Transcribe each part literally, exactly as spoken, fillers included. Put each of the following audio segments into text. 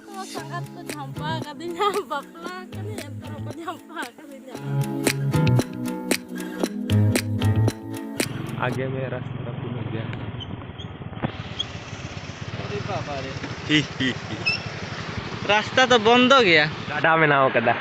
ᱠᱚ ᱥᱟᱸᱜᱟᱛ ᱠᱚ ᱡᱷᱟᱢᱯᱟ ᱠᱟᱫᱤᱧᱟ, ᱵᱟᱯᱞᱟ ᱠᱟᱹᱱᱟᱹᱧ, ᱮᱱᱛᱮ ᱨᱮᱦᱚᱸ ᱠᱚ ᱡᱷᱟᱢᱯᱟ ᱠᱟᱫᱤᱧᱟ᱾ ᱟᱜᱮ ᱢᱮ ᱨᱟᱥᱛᱟ ᱯᱩᱱᱩᱜ ᱜᱮᱭᱟ᱾ ᱟᱨᱮ ᱵᱟᱵᱟ ᱨᱮ᱾ ᱦᱤ, ᱦᱤ, ᱦᱤ᱾ ᱨᱟᱥᱛᱟ ᱫᱚ ᱵᱚᱱᱫᱚ ᱜᱮᱭᱟ᱾ ᱜᱟᱰᱟ ᱵᱮᱱᱟᱣ ᱠᱟᱫᱟ᱾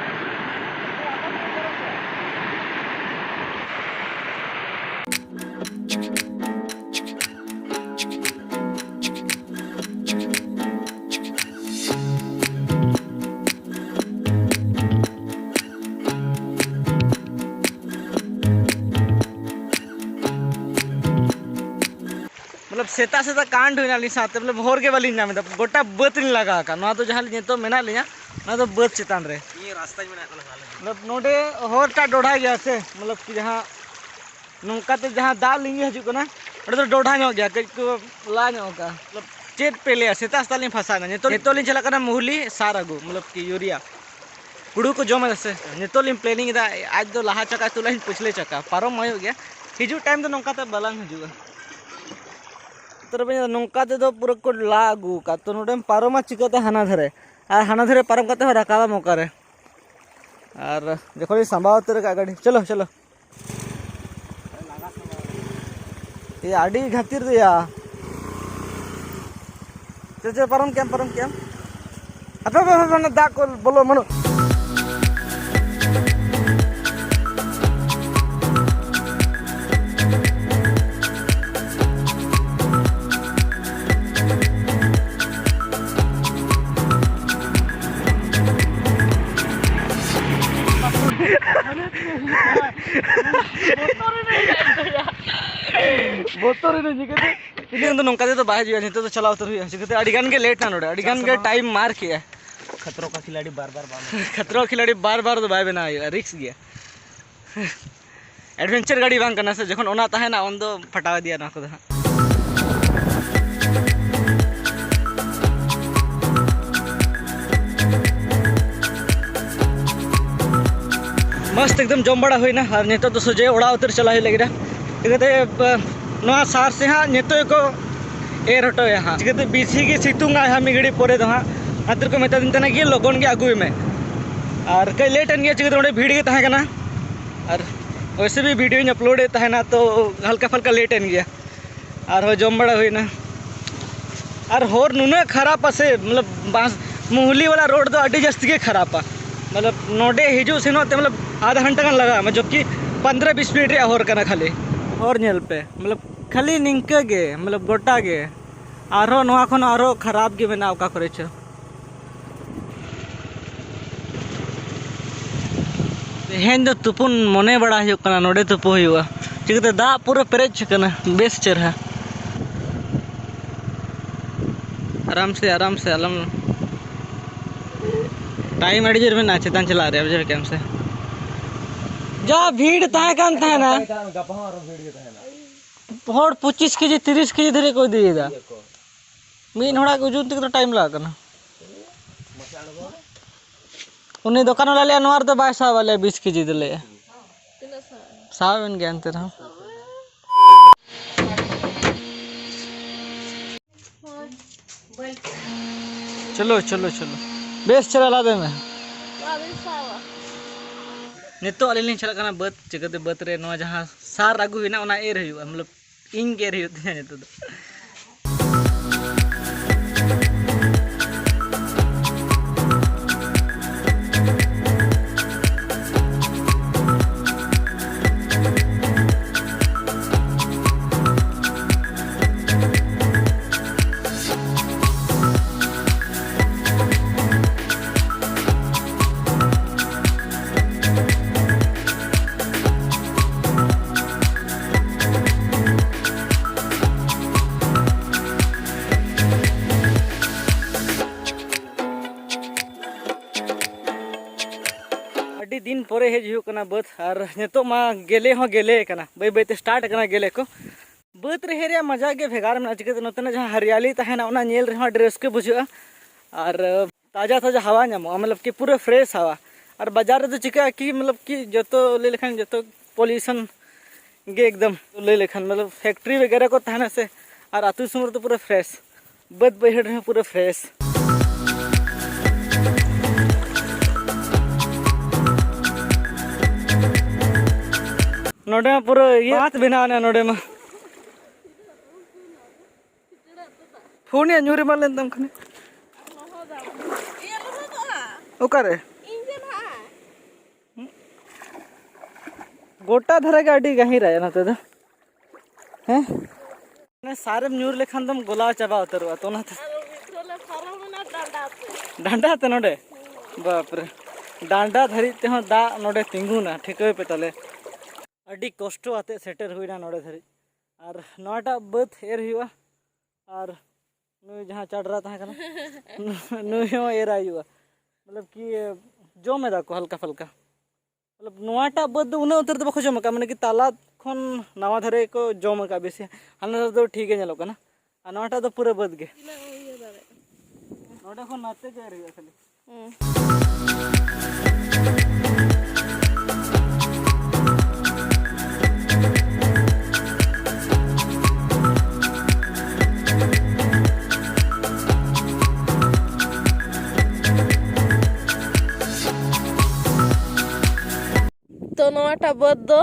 ᱢᱚᱛᱞᱚᱵ ᱥᱮᱛᱟᱜ ᱥᱮᱛᱟᱜ ᱠᱟᱱᱰ ᱦᱩᱭᱱᱟ ᱟᱹᱞᱤᱧ ᱥᱟᱶᱛᱮ, ᱢᱚᱛᱞᱚᱵ ᱦᱚᱨ ᱜᱮ ᱵᱟᱹᱞᱤᱧ ᱧᱟᱢ ᱮᱫᱟ, ᱜᱚᱴᱟ ᱵᱟᱹᱫᱽ ᱞᱤᱧ ᱞᱟᱜᱟ ᱟᱠᱟᱫ᱾ ᱱᱚᱣᱟ ᱫᱚ ᱡᱟᱦᱟᱸ ᱱᱤᱛᱚᱜ ᱢᱮᱱᱟᱜ ᱞᱤᱧᱟ, ᱱᱚᱣᱟ ᱫᱚ ᱵᱟᱹᱫᱽ ᱪᱮᱛᱟᱱ ᱨᱮ᱾ ᱤᱧ ᱨᱟᱥᱛᱟᱧ ᱢᱮᱱᱟᱜ ᱛᱟᱞᱮ ᱥᱟᱞᱮ᱾ ᱢᱚᱛᱞᱚᱵ ᱱᱚᱰᱮ ᱦᱚᱨᱴᱟ ᱰᱚᱰᱷᱟ ᱜᱮᱭᱟ ᱥᱮ, ᱢᱚᱛᱞᱚᱵ ᱠᱤ ᱡᱟᱦᱟᱸ ᱱᱚᱝᱠᱟ ᱛᱮ ᱡᱟᱦᱟᱸ ᱫᱟᱜ ᱞᱤᱸᱜᱤ ᱦᱤᱡᱩᱜ ᱠᱟᱱᱟ, ᱚᱸᱰᱮ ᱫᱚ ᱰᱚᱰᱷᱟ ᱧᱚᱜ ᱜᱮᱭᱟ, ᱠᱟᱹᱡ ᱠᱚ ᱞᱟ ᱧᱚᱜ ᱠᱟᱜᱼᱟ᱾ ᱢᱚᱛᱞᱚᱵ ᱪᱮᱫ ᱯᱮ ᱞᱟᱹᱭᱟ, ᱥᱮᱛᱟᱜ ᱥᱮᱛᱟᱜ ᱞᱤᱧ ᱯᱷᱟᱸᱥᱟᱣ ᱮᱱᱟ᱾ ᱱᱤᱛᱚᱜ, ᱱᱤᱛᱚᱜ ᱞᱤᱧ ᱪᱟᱞᱟᱜ ᱠᱟᱱᱟ ᱢᱩᱦᱞᱤ ᱥᱟᱨ ᱟᱹᱜᱩ, ᱢᱚᱛᱞᱚᱵ ᱠᱤ ᱭᱩᱨᱤᱭᱟ᱾ ᱦᱩᱲᱩ ᱠᱚ ᱡᱚᱢ ᱮᱫᱟ ᱥᱮ᱾ ᱱᱤᱛᱚᱜ ᱞᱤᱧ ᱯᱞᱮᱱᱤᱝ ᱮᱫᱟ, ᱟᱡ ᱫᱚ ᱞᱟᱦᱟ ᱪᱟᱠᱟ ᱛᱩᱞᱟᱹᱧ ᱯᱟᱹᱪᱷᱞᱟᱹ ᱪᱟᱠᱟ, ᱯᱟᱨᱚᱢ ᱦᱩᱭᱩᱜ ᱜᱮᱭᱟ᱾ ᱦᱤᱡᱩᱜ ᱴᱟᱭᱤᱢ ᱫᱚ ᱱᱚᱝᱠᱟ ᱛᱮ ᱵᱟᱞᱟᱝ ᱦᱤᱡᱩᱜᱼᱟ᱾ ᱛᱚ ᱨᱮᱵᱮᱱ ᱧᱮᱞᱟ, ᱱᱚᱝᱠᱟ ᱛᱮᱫᱚ ᱯᱩᱨᱟᱹ ᱠᱚ ᱞᱟ ᱟᱹᱜᱩ ᱟᱠᱟᱫ᱾ ᱛᱚ ᱱᱚᱰᱮᱢ ᱯᱟᱨᱚᱢᱟ ᱪᱤᱠᱟᱹᱛᱮ ᱦᱟᱱᱟ ᱫᱷᱟᱨᱮ? ᱟᱨ ᱦᱟᱱᱟ ᱫᱷᱟᱨᱮ ᱯᱟᱨᱚᱢ ᱠᱟᱛᱮ ᱦᱚᱸ ᱨᱟᱠᱟᱵᱟᱢ ᱚᱠᱟᱨᱮ? ᱟᱨ ᱡᱚᱠᱷᱚᱱ ᱤᱧ ᱥᱟᱢᱵᱟᱣ ᱩᱛᱟᱹᱨ ᱟᱠᱟᱫ ᱜᱟᱹᱰᱤ, ᱪᱚᱞᱚ, ᱪᱚᱞᱚ᱾ ᱮ, ᱟᱹᱰᱤ ᱠᱷᱟᱹᱛᱤᱨ ᱫᱚᱭᱟ᱾ ᱪᱚ, ᱪᱚ, ᱯᱟᱨᱚᱢ ᱠᱮᱭᱟᱢ, ᱯᱟᱨᱚᱢ ᱠᱮᱭᱟᱢ᱾ ᱦᱟᱯᱮ, ᱦᱟᱯᱮ, ᱦᱟᱯᱮ, ᱚᱱᱟ ᱫᱟᱜ ᱠᱚ ᱵᱚᱞᱚ ᱢᱟᱱᱩ᱾ ᱵᱚᱛᱚᱨ ᱮᱱᱟᱹᱧ ᱪᱤᱠᱟᱹᱛᱮ? ᱤᱧ ᱫᱚ ᱱᱚᱝᱠᱟ ᱛᱮᱫᱚ ᱵᱟᱭ ᱦᱤᱡᱩᱜᱼᱟ, ᱱᱤᱛᱚᱜ ᱫᱚ ᱪᱟᱞᱟᱣ ᱩᱛᱟᱹᱨ ᱦᱩᱭᱩᱜᱼᱟ᱾ ᱪᱤᱠᱟᱹᱛᱮ ᱟᱹᱰᱤ ᱜᱟᱱ ᱜᱮ ᱞᱮᱴ ᱮᱱᱟ ᱱᱚᱰᱮ, ᱟᱹᱰᱤ ᱜᱟᱱ ᱜᱮ ᱴᱟᱭᱤᱢ ᱢᱟᱨ ᱠᱮᱜᱼᱟ᱾ ᱠᱷᱟᱛᱨᱚ ᱠᱟ ᱠᱷᱤᱞᱟᱲᱤ ᱵᱟᱨ ᱵᱟᱨ ᱵᱟᱝ᱾ ᱠᱷᱟᱛᱨᱚ ᱠᱷᱤᱞᱟᱲᱤ ᱵᱟᱨ ᱵᱟᱨ ᱫᱚ ᱵᱟᱭ ᱵᱮᱱᱟᱣ ᱦᱩᱭᱩᱜᱼᱟ, ᱨᱤᱠᱥ ᱜᱮᱭᱟ᱾ ᱮᱰᱵᱷᱮᱧᱪᱟᱨ ᱜᱟᱹᱰᱤ ᱵᱟᱝ ᱠᱟᱱᱟ ᱥᱮ, ᱡᱚᱠᱷᱚᱱ ᱚᱱᱟ ᱛᱟᱦᱮᱱᱟ ᱩᱱ ᱫᱚ ᱯᱷᱟᱴᱟᱣ ᱤᱫᱤᱭᱟ ᱱᱚᱣᱟ ᱠᱚᱫᱚ ᱦᱟᱸᱜ᱾ ᱢᱚᱥᱛ ᱮᱠᱫᱚᱢ ᱡᱚᱢ ᱵᱟᱲᱟ ᱦᱩᱭᱱᱟ ᱟᱨ ᱱᱤᱛᱚᱜ ᱫᱚ ᱥᱚᱡᱷᱮ ᱚᱲᱟᱜ ᱩᱛᱟᱹᱨ ᱪᱟᱞᱟᱜ ᱦᱩᱭᱩᱜ ᱞᱟᱹᱜᱤᱫ᱾ ᱪᱤᱠᱟᱹᱛᱮ, ᱵᱟ-, ᱱᱚᱣᱟ ᱥᱟᱨ ᱥᱮ ᱦᱟᱸᱜ ᱱᱤᱛᱚᱜ ᱜᱮᱠᱚ ᱮᱨ ᱦᱚᱴᱚᱭᱟ ᱦᱟᱸᱜ᱾ ᱪᱤᱠᱟᱹᱛᱮ ᱵᱮᱥᱤ ᱜᱮ ᱥᱤᱛᱩᱝ ᱟᱭ ᱦᱟᱸᱜ ᱢᱤᱫ ᱜᱷᱟᱹᱲᱤᱡ ᱯᱚᱨᱮ ᱫᱚ ᱦᱟᱸᱜ, ᱚᱱᱟ ᱠᱷᱟᱹᱛᱤᱨ ᱠᱚ ᱢᱮᱛᱟ ᱫᱤᱧ ᱛᱟᱦᱮᱱᱟ ᱠᱤ ᱞᱚᱜᱚᱱ ᱜᱮ ᱟᱹᱜᱩᱭ ᱢᱮ᱾ ᱟᱨ ᱠᱟᱹᱡ ᱞᱮᱴ ᱮᱱ ᱜᱮᱭᱟ, ᱪᱤᱠᱟᱹᱛᱮ ᱚᱸᱰᱮ ᱵᱷᱤᱲ ᱜᱮ ᱛᱟᱦᱮᱸ ᱠᱟᱱᱟ᱾ ᱟᱨ ᱳᱭᱥᱮ ᱵᱷᱤ ᱵᱷᱤᱰᱤᱭᱳᱧ ᱟᱯᱞᱳᱰᱮᱫ ᱛᱟᱦᱮᱱᱟ, ᱛᱚ ᱦᱟᱞᱠᱟ ᱯᱷᱟᱞᱠᱟ ᱞᱮᱴ ᱮᱱ ᱜᱮᱭᱟ᱾ ᱟᱨᱦᱚᱸ ᱡᱚᱢ ᱵᱟᱲᱟ ᱦᱩᱭᱱᱟ᱾ ᱟᱨ ᱦᱚᱨ ᱱᱩᱱᱟᱹᱜ ᱠᱷᱟᱨᱟᱯᱟ ᱥᱮ, ᱢᱚᱛᱞᱚᱵ ᱵᱟᱥ ᱢᱩᱦᱞᱤ ᱣᱟᱞᱟ ᱨᱳᱰ ᱫᱚ ᱟᱹᱰᱤ ᱡᱟᱹᱥᱛᱤ ᱜᱮ ᱠᱷᱟᱨᱟᱯᱟ᱾ ᱢᱚᱛᱞᱚᱵ ᱱᱚᱰᱮ ᱦᱤᱡᱩᱜ ᱥᱮᱱᱚᱜ ᱛᱮ ᱢᱚᱛᱞᱚᱵ ᱟᱫᱷᱟ ᱜᱷᱚᱱᱴᱟ ᱜᱟᱱ ᱞᱟᱜᱟᱜᱼᱟ, ᱡᱚᱵᱠᱤ ᱯᱚᱱᱫᱽᱨᱚ ᱵᱤᱥ ᱢᱤᱱᱤᱴ ᱨᱮᱭᱟᱜ ᱦᱚᱨ ᱠᱟᱱᱟ ᱠᱷᱟᱹᱞᱤ᱾ ᱦᱚᱨ ᱧᱮᱞ ᱯᱮ, ᱢᱚᱛᱞᱚᱵ ᱠᱷᱟᱹᱞᱤ ᱱᱤᱝᱠᱟᱹ ᱜᱮ, ᱢᱚᱛᱞᱚᱵ ᱜᱚᱴᱟ ᱜᱮ᱾ ᱟᱨᱦᱚᱸ ᱱᱚᱣᱟ ᱠᱷᱚᱱ ᱟᱨᱦᱚᱸ ᱠᱷᱟᱨᱟᱯ ᱜᱮ ᱢᱮᱱᱟᱜᱼᱟ ᱚᱠᱟ ᱠᱚᱨᱮ ᱪᱚ᱾ ᱛᱮᱦᱮᱧ ᱫᱚ ᱛᱩᱯᱩᱱ ᱢᱚᱱᱮ ᱵᱟᱲᱟ ᱦᱩᱭᱩᱜ ᱠᱟᱱᱟ, ᱱᱚᱰᱮ ᱛᱩᱯᱩ ᱦᱩᱭᱩᱜᱼᱟ᱾ ᱪᱤᱠᱟᱹᱛᱮ ᱫᱟᱜ ᱯᱩᱨᱟᱹ ᱯᱮᱨᱮᱡ ᱟᱠᱟᱱᱟ, ᱵᱮᱥ ᱪᱮᱨᱦᱟ᱾ ᱟᱨᱟᱢ ᱥᱮ, ᱟᱨᱟᱢ ᱥᱮ, ᱟᱞᱚᱢ᱾ ᱴᱟᱭᱤᱢ ᱟᱹᱰᱤ ᱡᱳᱨ ᱢᱮᱱᱟᱜᱼᱟ ᱪᱮᱛᱟᱱ ᱪᱟᱞᱟᱜ ᱨᱮᱭᱟᱜ, ᱵᱩᱡᱷᱟᱹᱣ ᱠᱮᱫᱟᱢ ᱥᱮ? ᱡᱟ ᱵᱷᱤᱲ ᱛᱟᱦᱮᱸ ᱠᱟᱱ ᱛᱟᱦᱮᱱᱟ᱾ ᱜᱟᱯᱟ ᱦᱚᱸ ᱟᱨᱚ ᱵᱷᱤᱲ ᱜᱮ ᱛᱟᱦᱮᱱᱟ᱾ ᱦᱚᱲ ᱯᱚᱸᱪᱤᱥ ᱠᱮᱡᱤ, ᱛᱤᱨᱤᱥ ᱠᱮᱡᱤ ᱫᱷᱟᱹᱨᱤᱡ ᱠᱚ ᱤᱫᱤᱭᱮᱫᱟ᱾ ᱤᱭᱟᱹ ᱠᱚ᱾ ᱢᱤᱫ ᱦᱚᱲᱟᱜ ᱳᱡᱚᱱ ᱛᱮᱜᱮ ᱛᱚ ᱴᱟᱭᱤᱢ ᱞᱟᱜᱟᱜ ᱠᱟᱱᱟ᱾ ᱢᱟᱥᱮ ᱟᱬᱜᱚ᱾ ᱩᱱᱤ ᱫᱚᱠᱟᱱ ᱵᱟᱞᱟ ᱞᱟᱹᱭᱟ, "ᱱᱚᱣᱟ ᱨᱮᱫᱚ ᱵᱟᱭ ᱥᱟᱦᱟᱵᱟ," ᱞᱟᱹᱭᱟ, "ᱵᱤᱥ ᱠᱮᱡᱤ ᱫᱚ," ᱞᱟᱹᱭᱟ᱾ ᱛᱤᱱᱟᱹᱜ ᱥᱟᱦᱟᱵ? ᱥᱟᱦᱟᱵ ᱮᱱ ᱜᱮᱭᱟ ᱮᱱᱛᱮ ᱨᱮᱦᱚᱸ᱾ ᱦᱳᱭ᱾ ᱪᱚᱞᱚ, ᱪᱚᱞᱚ, ᱪᱚᱞᱚ᱾ ᱵᱮᱥ ᱪᱮᱦᱨᱟ ᱞᱟᱫᱮ ᱢᱮ᱾ ᱵᱟᱵᱮᱱ ᱥᱟᱦᱟᱵᱟ᱾ ᱱᱤᱛᱚᱜ ᱟᱹᱞᱤᱧ ᱞᱤᱧ ᱪᱟᱞᱟᱜ ᱠᱟᱱᱟ ᱵᱟᱹᱫᱽ᱾ ᱪᱤᱠᱟᱹᱛᱮ ᱵᱟᱹᱫᱽ ᱨᱮ ᱱᱚᱣᱟ ᱡᱟᱦᱟᱸ ᱥᱟᱨ ᱟᱹᱜᱩ ᱦᱩᱭᱱᱟ, ᱚᱱᱟ ᱮᱨ ᱦᱩᱭᱩᱜᱼᱟ, ᱢᱚᱛᱞᱚᱵ ᱤᱧ ᱜᱮ ᱮᱨ ᱦᱩᱭᱩᱜ ᱛᱤᱧᱟ ᱱᱤᱛᱚᱜ ᱫᱚ᱾ ᱟᱹᱰᱤ ᱫᱤᱱ ᱯᱚᱨᱮ ᱦᱮᱡ ᱦᱩᱭᱩᱜ ᱠᱟᱱᱟ ᱵᱟᱹᱫᱽ, ᱟᱨ ᱱᱤᱛᱚᱜ ᱢᱟ ᱜᱮᱞᱮ ᱦᱚᱸ ᱜᱮᱞᱮ ᱠᱟᱱᱟ, ᱵᱟᱹᱭ ᱵᱟᱹᱭ ᱛᱮ ᱥᱴᱟᱨᱴ ᱠᱟᱱᱟ ᱜᱮᱞᱮ ᱠᱚ᱾ ᱵᱟᱹᱫᱽ ᱨᱮ ᱦᱮᱡ ᱨᱮᱭᱟᱜ ᱢᱟᱡᱟ ᱜᱮ ᱵᱷᱮᱜᱟᱨ ᱢᱮᱱᱟᱜᱼᱟ, ᱪᱤᱠᱟᱹᱛᱮ ᱱᱚᱛᱮᱱᱟᱜ ᱡᱟᱦᱟᱸ ᱦᱟᱨᱤᱭᱟᱞᱤ ᱛᱟᱦᱮᱱᱟ, ᱚᱱᱟ ᱧᱮᱞ ᱨᱮᱦᱚᱸ ᱟᱹᱰᱤ ᱨᱟᱹᱥᱠᱟᱹ ᱵᱩᱡᱷᱟᱹᱜᱼᱟ, ᱟᱨ ᱛᱟᱡᱟ ᱛᱟᱡᱟ ᱦᱟᱣᱟ ᱧᱟᱢᱚᱜᱼᱟ, ᱢᱚᱛᱞᱚᱵ ᱠᱤ ᱯᱩᱨᱟᱹ ᱯᱷᱨᱮᱥ ᱦᱟᱣᱟ᱾ ᱟᱨ ᱵᱟᱡᱟᱨ ᱨᱮᱫᱚ ᱪᱤᱠᱟᱹᱜᱼᱟ ᱠᱤ, ᱢᱚᱛᱞᱚᱵ ᱠᱤ ᱡᱚᱛᱚ ᱞᱟᱹᱭ ᱞᱮᱠᱷᱟᱱ ᱡᱚᱛᱚ ᱯᱚᱞᱤᱭᱩᱥᱚᱱ ᱜᱮ ᱮᱠᱫᱚᱢ, ᱞᱟᱹᱭ ᱞᱮᱠᱷᱟᱱ ᱢᱚᱛᱞᱚᱵ ᱯᱷᱮᱠᱴᱨᱤ ᱵᱟᱜᱮᱨᱟ ᱠᱚ ᱛᱟᱦᱮᱱᱟ ᱥᱮ, ᱟᱨ ᱟᱹᱛᱩ ᱫᱤᱥᱚᱢ ᱨᱮᱫᱚ ᱯᱩᱨᱟᱹ ᱯᱷᱨᱮᱥ, ᱵᱟᱹᱫᱽ ᱵᱟᱹᱭᱦᱟᱹᱲ ᱨᱮᱦᱚᱸ ᱯᱩᱨᱟᱹ ᱯᱷᱨᱮᱥ᱾ ᱱᱚᱰᱮ ᱢᱟ ᱯᱩᱨᱟᱹ ᱤᱭᱟᱹ ᱵᱟᱸᱫᱷ ᱵᱮᱱᱟᱣ ᱮᱱᱟ ᱱᱚᱰᱮ ᱢᱟ᱾ ᱯᱷᱳᱱ ᱭᱟ ᱧᱩᱨ ᱮᱢᱟᱱ ᱞᱮᱱ ᱛᱟᱢ ᱠᱷᱟᱱ᱾ ᱤᱭᱟᱹ ᱞᱚᱦᱚᱫᱚᱜᱼᱟ᱾ ᱚᱠᱟᱨᱮ? ᱤᱧ ᱜᱮ ᱱᱟᱦᱟᱜ᱾ ᱜᱚᱴᱟ ᱫᱷᱟᱨᱮ ᱜᱮ ᱟᱹᱰᱤ ᱜᱟᱹᱦᱤᱨᱟ ᱱᱚᱛᱮ ᱫᱚ᱾ ᱦᱮᱸ? ᱢᱟᱱᱮ ᱥᱟᱨᱮᱢ ᱧᱩᱨ ᱞᱮᱠᱷᱟᱱ ᱫᱚᱢ ᱜᱚᱞᱟᱣ ᱪᱟᱵᱟ ᱩᱛᱟᱹᱨᱚᱜᱼᱟ, ᱛᱚ ᱚᱱᱟᱛᱮ᱾ ᱟᱨ ᱢᱤᱫ ᱫᱷᱟᱣ ᱞᱮ ᱯᱟᱨᱚᱢᱮᱱᱟ ᱰᱟᱸᱰᱟ ᱛᱮ᱾ ᱰᱟᱸᱰᱟ ᱛᱮ ᱱᱚᱰᱮ? ᱦᱩᱸ᱾ ᱵᱟᱯᱨᱮ, ᱰᱟᱸᱰᱟ ᱫᱷᱟᱹᱨᱤᱡ ᱛᱮᱦᱚᱸ ᱫᱟᱜ ᱱᱚᱰᱮ ᱛᱤᱸᱜᱩᱱᱟ, ᱴᱷᱤᱠᱟᱹᱭ ᱯᱮ ᱛᱟᱦᱞᱮ᱾ ᱟᱹᱰᱤ ᱠᱚᱥᱴᱚ ᱟᱛᱮᱫ ᱥᱮᱴᱮᱨ ᱦᱩᱭᱱᱟ ᱱᱚᱰᱮ ᱫᱷᱟᱹᱨᱤᱡ᱾ ᱟᱨ ᱱᱚᱣᱟᱴᱟᱜ ᱵᱟᱹᱫᱽ ᱮᱨ ᱦᱩᱭᱩᱜᱼᱟ, ᱟᱨ ᱱᱩᱭ ᱡᱟᱦᱟᱸ ᱪᱟᱰᱨᱟ ᱛᱟᱦᱮᱸ ᱠᱟᱱᱟ, ᱱᱩᱭ ᱦᱚᱸ ᱮᱨ ᱟᱭ ᱦᱩᱭᱩᱜᱼᱟ᱾ ᱢᱚᱛᱞᱚᱵ ᱠᱤ ᱡᱚᱢ ᱮᱫᱟ ᱠᱚ ᱦᱟᱞᱠᱟ ᱯᱷᱟᱞᱠᱟ᱾ ᱢᱚᱛᱞᱚᱵ ᱱᱚᱣᱟᱴᱟᱜ ᱵᱟᱹᱫᱽ ᱫᱚ ᱩᱱᱟᱹᱜ ᱩᱛᱟᱹᱨ ᱫᱚ ᱵᱟᱠᱚ ᱡᱚᱢ ᱟᱠᱟᱫᱼᱟ, ᱢᱟᱱᱮ ᱠᱤ ᱛᱟᱞᱟ ᱠᱷᱚᱱ ᱱᱟᱣᱟ ᱫᱷᱟᱨᱮ ᱠᱚ ᱡᱚᱢ ᱟᱠᱟᱫᱼᱟ ᱵᱮᱥᱤ᱾ ᱦᱟᱱᱟ ᱫᱷᱟᱨᱮ ᱫᱚ ᱴᱷᱤᱠ ᱜᱮ ᱧᱮᱞᱚᱜ ᱠᱟᱱᱟ, ᱟᱨ ᱱᱚᱣᱟᱴᱟᱜ ᱫᱚ ᱯᱩᱨᱟᱹ ᱵᱟᱹᱫᱽ ᱜᱮ᱾ ᱛᱤᱱᱟᱹᱜ ᱮᱢ ᱤᱭᱟᱹ ᱫᱟᱲᱮᱭᱟᱜᱼᱟ? ᱱᱚᱰᱮ ᱠᱷᱚᱱ ᱱᱟᱛᱮ ᱜᱮ ᱮᱨ ᱦᱩᱭᱩᱜᱼᱟ ᱠᱷᱟᱹᱞᱤ᱾ ᱦᱩᱸ᱾ ᱛᱚ ᱱᱚᱣᱟᱴᱟᱜ ᱵᱟᱹᱫᱽ ᱫᱚ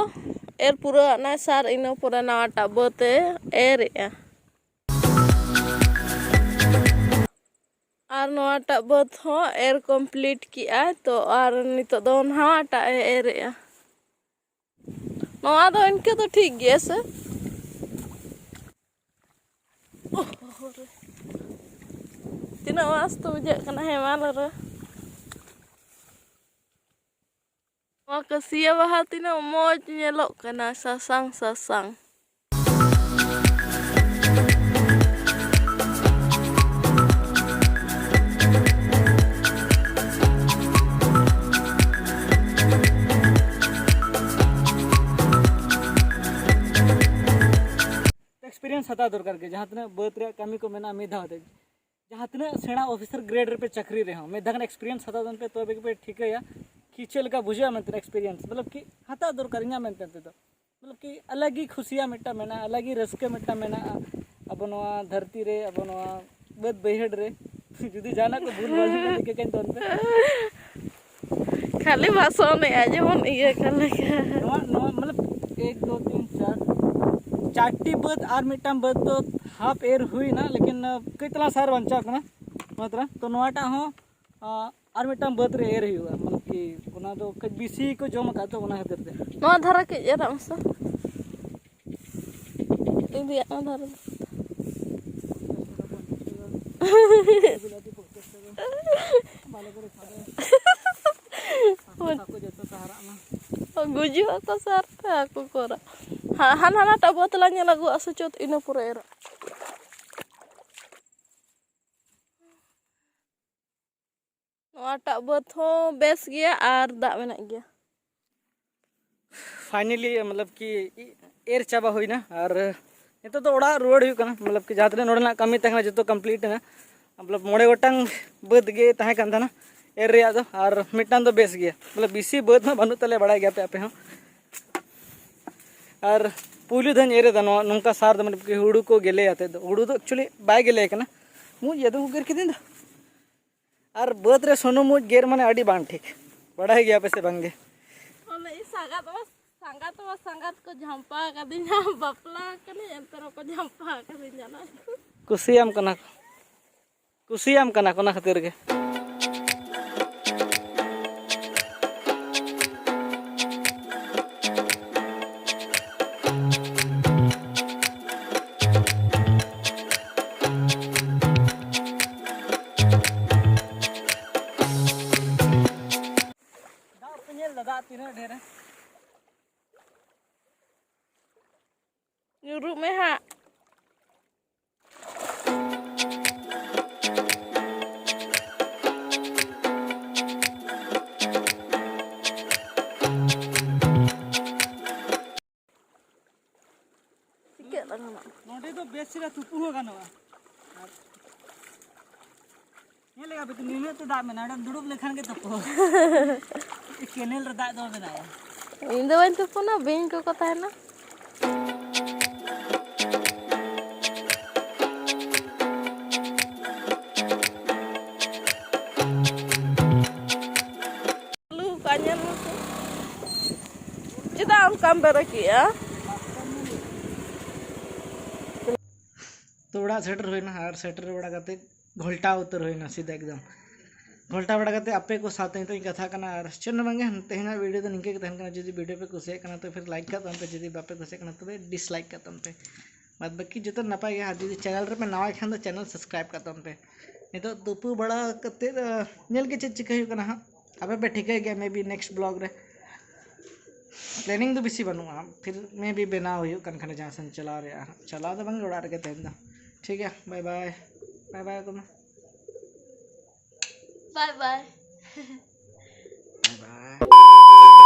ᱮᱨ ᱯᱩᱨᱟᱹᱣ ᱟᱱᱟᱭ ᱥᱟᱨ, ᱤᱱᱟᱹ ᱯᱚᱨᱮ ᱱᱟᱣᱟᱴᱟᱜ ᱵᱟᱹᱫᱽ ᱮ ᱮᱨᱮᱜᱼᱟ᱾ ᱟᱨ ᱱᱚᱣᱟᱴᱟᱜ ᱵᱟᱹᱫᱽ ᱦᱚᱸ ᱮᱨ ᱠᱚᱢᱯᱞᱤᱴ ᱠᱮᱜᱼᱟᱭ, ᱛᱚ ᱟᱨ ᱱᱤᱛᱚᱜ ᱫᱚ ᱱᱟᱣᱟᱴᱟᱜ ᱮ ᱮᱨᱮᱜᱼᱟ᱾ ᱱᱚᱣᱟ ᱫᱚ ᱤᱱᱠᱟᱹ ᱫᱚ ᱴᱷᱤᱠ ᱜᱮᱭᱟ ᱥᱮ? ᱛᱤᱱᱟᱹᱜ ᱢᱚᱡᱽ ᱛᱚ ᱵᱩᱡᱷᱟᱹᱜ ᱠᱟᱱᱟ ᱦᱮᱢᱟᱞ ᱨᱮ᱾ ᱱᱚᱣᱟ ᱠᱟᱹᱥᱤᱭᱟᱹ ᱵᱟᱦᱟ ᱛᱤᱱᱟᱹᱜ ᱢᱚᱡᱽ ᱧᱮᱞᱚᱜ ᱠᱟᱱᱟ, ᱥᱟᱥᱟᱝ ᱥᱟᱥᱟᱝ᱾ ᱮᱠᱥᱯᱤᱨᱤᱭᱮᱱᱥ ᱦᱟᱛᱟᱣ ᱫᱚᱨᱠᱟᱨ ᱜᱮ, ᱡᱟᱦᱟᱸ ᱛᱤᱱᱟᱹᱜ ᱵᱟᱹᱫᱽ ᱨᱮᱭᱟᱜ ᱠᱟᱹᱢᱤ ᱠᱚ ᱢᱮᱱᱟᱜᱼᱟ, ᱢᱤᱫ ᱫᱷᱟᱣ ᱛᱮ ᱡᱟᱦᱟᱸ ᱛᱤᱱᱟᱹᱜ ᱥᱮᱬᱟ ᱚᱯᱷᱤᱥᱟᱨ ᱜᱨᱮᱰ ᱨᱮᱯᱮ ᱪᱟᱹᱠᱨᱤ ᱨᱮᱦᱚᱸ, ᱢᱤᱫ ᱫᱷᱟᱣ ᱜᱟᱱ ᱮᱠᱥᱯᱤᱨᱤᱭᱮᱱᱥ ᱦᱟᱛᱟᱣ ᱛᱟᱵᱚᱱ ᱯᱮ, ᱛᱚᱵᱮ ᱜᱮᱯᱮ ᱴᱷᱤᱠᱟᱹᱭᱟ ᱠᱤ ᱪᱮᱫ ᱞᱮᱠᱟ ᱵᱩᱡᱷᱟᱹᱜᱼᱟ ᱢᱮᱱᱛᱮ ᱮᱠᱥᱯᱤᱨᱤᱭᱮᱱᱥ, ᱢᱚᱛᱞᱚᱵ ᱠᱤ ᱦᱟᱛᱟᱣ ᱫᱚᱨᱠᱟᱨ ᱤᱧᱟᱹᱜ ᱢᱮᱱ ᱛᱮᱫᱚ᱾ ᱢᱚᱛᱞᱚᱵ ᱠᱤ ᱟᱞᱟᱜᱽ ᱜᱮ ᱠᱷᱩᱥᱤᱭᱟ ᱢᱤᱫᱴᱟᱝ ᱢᱮᱱᱟᱜᱼᱟ, ᱟᱞᱟᱜᱽ ᱜᱮ ᱨᱟᱹᱥᱠᱟᱹ ᱢᱤᱫᱴᱟᱝ ᱢᱮᱱᱟᱜᱼᱟ᱾ ᱟᱵᱚ ᱱᱚᱣᱟ ᱫᱷᱟᱹᱨᱛᱤ ᱨᱮ, ᱟᱵᱚ ᱱᱚᱣᱟ ᱵᱟᱹᱫᱽ ᱵᱟᱹᱭᱦᱟᱹᱲ ᱨᱮ ᱡᱩᱫᱤ ᱡᱟᱦᱟᱱᱟᱜ ᱠᱚ ᱵᱷᱩᱞ ᱵᱷᱟᱞ ᱦᱩᱭᱩᱜ ᱠᱷᱟᱱ ᱤᱠᱟᱹ ᱠᱟᱹᱧ ᱫᱚᱱ ᱯᱮ᱾ ᱠᱷᱟᱹᱞᱤ ᱵᱷᱟᱥᱚᱱᱮᱜᱼᱟ ᱡᱮᱢᱚᱱ ᱤᱭᱟᱹ ᱠᱟᱱ ᱞᱮᱠᱟ᱾ ᱱᱚᱣᱟ ᱱᱚᱣᱟ ᱢᱚᱛᱞᱚᱵ ᱮᱠ ᱫᱩ ᱛᱤᱱ ᱪᱟᱨ, ᱪᱟᱨᱴᱤ ᱵᱟᱹᱫᱽ ᱟᱨ ᱢᱤᱫᱴᱟᱝ ᱵᱟᱹᱫᱽ ᱫᱚ ᱦᱟᱯ ᱮᱨ ᱦᱩᱭᱱᱟ, ᱞᱮᱠᱤᱱ ᱠᱟᱹᱡ ᱛᱟᱞᱟᱝ ᱥᱟᱨ ᱵᱟᱧᱪᱟᱣ ᱠᱟᱱᱟ ᱱᱚᱣᱟ ᱛᱚᱨᱟ᱾ ᱛᱚ ᱱᱚᱣᱟᱴᱟᱜ ᱦᱚᱸ ᱟᱨ ᱢᱤᱫᱴᱟᱝ ᱵᱟᱹᱫᱽ ᱨᱮ ᱮᱨ ᱦᱩᱭᱩᱜᱼᱟ, ᱢᱟᱱᱮ ᱠᱤ ᱚᱱᱟ ᱫᱚ ᱠᱟᱹᱡ ᱵᱮᱥᱤ ᱠᱚ ᱡᱚᱢ ᱟᱠᱟᱫ ᱛᱚ, ᱚᱱᱟ ᱠᱷᱟᱹᱛᱤᱨ ᱛᱮ᱾ ᱱᱚᱣᱟ ᱫᱷᱟᱨᱮ ᱠᱟᱹᱡ ᱮᱨᱟᱜ ᱢᱮᱥᱮ᱾ ᱤᱫᱤᱭᱟᱜ ᱱᱚᱣᱟ ᱫᱷᱟᱨᱮ ᱫᱚ᱾ ᱜᱩᱡᱩᱜ ᱟᱠᱚ ᱥᱟᱨ ᱛᱮ ᱦᱟᱹᱠᱩ ᱠᱚ ᱨᱟᱜ᱾ ᱦᱟ-, ᱦᱟᱱᱟ ᱦᱟᱱᱟᱴᱟᱜ ᱵᱟᱹᱫᱽ ᱞᱟᱝ ᱧᱮᱞ ᱟᱹᱜᱩᱣᱟᱜᱼᱟ ᱥᱮ ᱪᱮᱫ, ᱤᱱᱟᱹ ᱯᱚᱨᱮ ᱮᱨᱟ᱾ ᱱᱚᱣᱟᱴᱟᱜ ᱵᱟᱹᱫᱽ ᱦᱚᱸ ᱵᱮᱥ ᱜᱮᱭᱟ ᱟᱨ ᱫᱟᱜ ᱢᱮᱱᱟᱜ ᱜᱮᱭᱟ᱾ ᱯᱷᱟᱭᱱᱮᱞᱤ ᱢᱚᱛᱞᱚᱵ ᱠᱤ ᱮᱨ ᱪᱟᱵᱟ ᱦᱩᱭᱱᱟ ᱟᱨ ᱱᱤᱛᱚᱜ ᱫᱚ ᱚᱲᱟᱜ ᱨᱩᱣᱟᱹᱲ ᱦᱩᱭᱩᱜ ᱠᱟᱱᱟ᱾ ᱢᱚᱛᱞᱚᱵ ᱠᱤ ᱡᱟᱦᱟᱸ ᱛᱤᱱᱟᱹᱜ ᱱᱚᱰᱮᱱᱟᱜ ᱠᱟᱹᱢᱤ ᱛᱟᱦᱮᱸ ᱠᱟᱱᱟ ᱡᱚᱛᱚ ᱠᱚᱢᱯᱞᱤᱴ ᱮᱱᱟ᱾ ᱢᱚᱛᱞᱚᱵ ᱢᱚᱬᱮ ᱜᱚᱴᱟᱝ ᱵᱟᱹᱫᱽ ᱜᱮ ᱛᱟᱦᱮᱸ ᱠᱟᱱ ᱛᱟᱦᱮᱱᱟ ᱮᱨ ᱨᱮᱭᱟᱜ ᱫᱚ, ᱟᱨ ᱢᱤᱫᱴᱟᱝ ᱫᱚ ᱵᱮᱥ ᱜᱮᱭᱟ᱾ ᱢᱚᱛᱞᱚᱵ ᱵᱮᱥᱤ ᱵᱟᱹᱫᱽ ᱦᱚᱸ ᱵᱟᱹᱱᱩᱜ ᱛᱟᱞᱮᱭᱟ, ᱵᱟᱲᱟᱭ ᱜᱮᱭᱟᱯᱮ ᱟᱯᱮ ᱦᱚᱸ᱾ ᱟᱨ ᱯᱩᱭᱞᱩ ᱫᱷᱟᱣ ᱤᱧ ᱮᱨ ᱮᱫᱟ ᱱᱚᱣᱟ ᱱᱚᱝᱠᱟ ᱥᱟᱨ ᱫᱚ, ᱢᱚᱛᱞᱚᱵ ᱠᱤ ᱦᱩᱲᱩ ᱠᱚ ᱜᱮᱞᱮ ᱟᱛᱮᱫ ᱫᱚ᱾ ᱦᱩᱲᱩ ᱫᱚ ᱮᱠᱪᱩᱭᱮᱞᱤ ᱵᱟᱭ ᱜᱮᱞᱮ ᱠᱟᱱᱟ, ᱢᱩᱡ ᱜᱮ ᱟᱫᱚ ᱜᱮᱨ ᱠᱤᱫᱤᱧ ᱫᱚ᱾ ᱟᱨ ᱵᱟᱹᱫᱽ ᱨᱮ ᱥᱩᱱᱩᱢ ᱢᱩᱡ ᱜᱮᱨ ᱢᱟᱱᱮ ᱟᱹᱰᱤ ᱵᱟᱝ ᱴᱷᱤᱠ, ᱵᱟᱲᱟᱭ ᱜᱮᱭᱟ ᱯᱮ ᱥᱮ ᱵᱟᱝ ᱜᱮ? ᱚᱱᱮ ᱤᱧ ᱥᱟᱸᱜᱟᱛ ᱢᱟ, ᱥᱟᱸᱜᱟᱛ ᱢᱟ ᱥᱟᱸᱜᱟᱛ ᱠᱚ ᱡᱷᱟᱢᱯᱟ ᱟᱠᱟᱫᱤᱧᱟ, ᱵᱟᱯᱞᱟ ᱟᱠᱟᱱᱟᱹᱧ, ᱮᱱᱛᱮ ᱨᱮᱦᱚᱸ ᱠᱚ ᱡᱷᱟᱢᱯᱟ ᱟᱠᱟᱫᱤᱧᱟ ᱱᱚᱜᱼᱚᱭ᱾ ᱠᱩᱥᱤᱭᱟᱢ ᱠᱟᱱᱟ ᱠᱚ, ᱠᱩᱥᱤᱭᱟᱢ ᱠᱟᱱᱟ ᱠᱚ, ᱚᱱᱟ ᱠᱷᱟᱹᱛᱤᱨ ᱜᱮ᱾ ᱫᱟᱜ ᱯᱮ ᱧᱮᱞ ᱫᱟ, ᱫᱟᱜ ᱛᱤᱱᱟᱹᱜ ᱰᱷᱮᱨ? ᱧᱩᱨᱩᱜ ᱢᱮ ᱦᱟᱸᱜ᱾ ᱪᱤᱠᱟᱹᱜ ᱛᱟᱢᱟ ᱱᱟᱜ? ᱱᱚᱸᱰᱮ ᱫᱚ ᱵᱮᱥ ᱪᱮᱦᱨᱟ ᱛᱩᱯᱩ ᱦᱚᱸ ᱜᱟᱱᱚᱜᱼᱟ᱾ ᱟᱨ ᱧᱮᱞ ᱞᱮᱜᱟ ᱯᱮ ᱛᱚ, ᱱᱤᱱᱟᱹᱜ ᱛᱮ ᱫᱟᱜ ᱢᱮᱱᱟᱜᱼᱟ, ᱚᱸᱰᱮᱢ ᱫᱩᱲᱩᱵ ᱞᱮᱠᱷᱟᱱ ᱜᱮ ᱛᱩᱯᱩ᱾ ᱠᱮᱱᱮᱞ ᱨᱮ ᱫᱟᱜ ᱫᱚ ᱢᱮᱱᱟᱜᱼᱟ᱾ ᱤᱧ ᱫᱚ ᱵᱟᱹᱧ ᱛᱩᱯᱩᱱᱟ, ᱵᱤᱧ ᱠᱚᱠᱚ ᱛᱟᱦᱮᱱᱟ᱾ ᱠᱟᱢ ᱵᱮᱨᱮ ᱠᱮᱜᱼᱟ᱾ ᱛᱚ ᱚᱲᱟᱜ ᱥᱮᱴᱮᱨ ᱦᱩᱭᱱᱟ, ᱟᱨ ᱥᱮᱴᱮᱨ ᱵᱟᱲᱟ ᱠᱟᱛᱮ ᱜᱷᱚᱞᱴᱟᱣ ᱩᱛᱟᱹᱨ ᱦᱩᱭᱱᱟ ᱥᱤᱫᱷᱟ ᱮᱠᱫᱚᱢ᱾ ᱜᱷᱚᱞᱴᱟᱣ ᱵᱟᱲᱟ ᱠᱟᱛᱮ ᱟᱯᱮ ᱠᱚ ᱥᱟᱶᱛᱮ ᱱᱤᱛᱚᱜ ᱤᱧ ᱠᱟᱛᱷᱟ ᱠᱟᱱᱟ, ᱟᱨ ᱪᱮᱫ ᱦᱚᱸ ᱵᱟᱝᱜᱮ, ᱛᱮᱦᱮᱧᱟᱜ ᱵᱷᱤᱰᱤᱭᱳ ᱫᱚ ᱱᱤᱝᱠᱟᱹ ᱜᱮ ᱛᱟᱦᱮᱱ ᱠᱟᱱᱟ᱾ ᱡᱩᱫᱤ ᱵᱷᱤᱰᱤᱭᱳ ᱯᱮ ᱠᱩᱥᱤᱭᱟᱜ ᱠᱟᱱᱟ ᱛᱚ ᱯᱷᱤᱨ ᱞᱟᱭᱤᱠ ᱠᱟᱜ ᱛᱟᱵᱚᱱ ᱯᱮ, ᱡᱩᱫᱤ ᱵᱟᱯᱮ ᱠᱩᱥᱤᱭᱟᱜ ᱠᱟᱱᱟ ᱛᱚᱵᱮ ᱰᱤᱥᱞᱟᱭᱤᱠ ᱠᱟᱜ ᱛᱟᱵᱚᱱ ᱯᱮ᱾ ᱵᱟᱫ ᱵᱟᱹᱠᱤ ᱡᱚᱛᱚ ᱱᱟᱯᱟᱭ ᱜᱮ, ᱟᱨ ᱡᱩᱫᱤ ᱪᱮᱱᱮᱞ ᱨᱮᱯᱮ ᱱᱟᱣᱟ ᱠᱷᱟᱱ ᱫᱚ ᱪᱮᱱᱮᱞ ᱥᱟᱵᱥᱠᱨᱟᱭᱤᱵ ᱠᱟᱜ ᱛᱟᱵᱚᱱ ᱯᱮ᱾ ᱱᱤᱛᱚᱜ ᱛᱩᱯᱩ ᱵᱟᱲᱟ ᱠᱟᱛᱮ, ᱟᱸ, ᱧᱮᱞ ᱜᱮ ᱪᱮᱫ ᱪᱤᱠᱟᱹ ᱦᱩᱭᱩᱜ ᱠᱟᱱᱟ ᱦᱟᱸᱜ, ᱟᱯᱮ ᱯᱮ ᱴᱷᱤᱠᱟᱹᱭ ᱜᱮᱭᱟ᱾ ᱢᱮ ᱵᱤ ᱱᱮᱠᱥᱴ ᱵᱞᱚᱜ ᱨᱮ ᱯᱞᱮᱱᱤᱝ ᱫᱚ ᱵᱮᱥᱤ ᱵᱟᱹᱱᱩᱜᱼᱟ, ᱯᱷᱤᱨ ᱢᱮ ᱵᱤ ᱵᱮᱱᱟᱣ ᱦᱩᱭᱩᱜ ᱠᱟᱱ ᱠᱷᱟᱱ ᱡᱟᱦᱟᱸ ᱥᱮᱱ ᱪᱟᱞᱟᱣ ᱨᱮᱭᱟᱜ ᱦᱟᱸᱜ᱾ ᱪᱟᱞᱟᱣ ᱫᱚ ᱵᱟᱝ, ᱚᱲᱟᱜ ᱨᱮᱜᱮ ᱛᱟᱦᱮᱱ ᱫᱚ᱾ ᱴᱷᱤᱠ ᱜᱮᱭᱟ, ᱵᱟᱭ ᱵᱟᱭ, ᱵᱟᱭ ᱵᱟᱭ ᱠᱚ ᱢᱮ᱾ ᱵᱟᱭ ᱵᱟᱭ᱾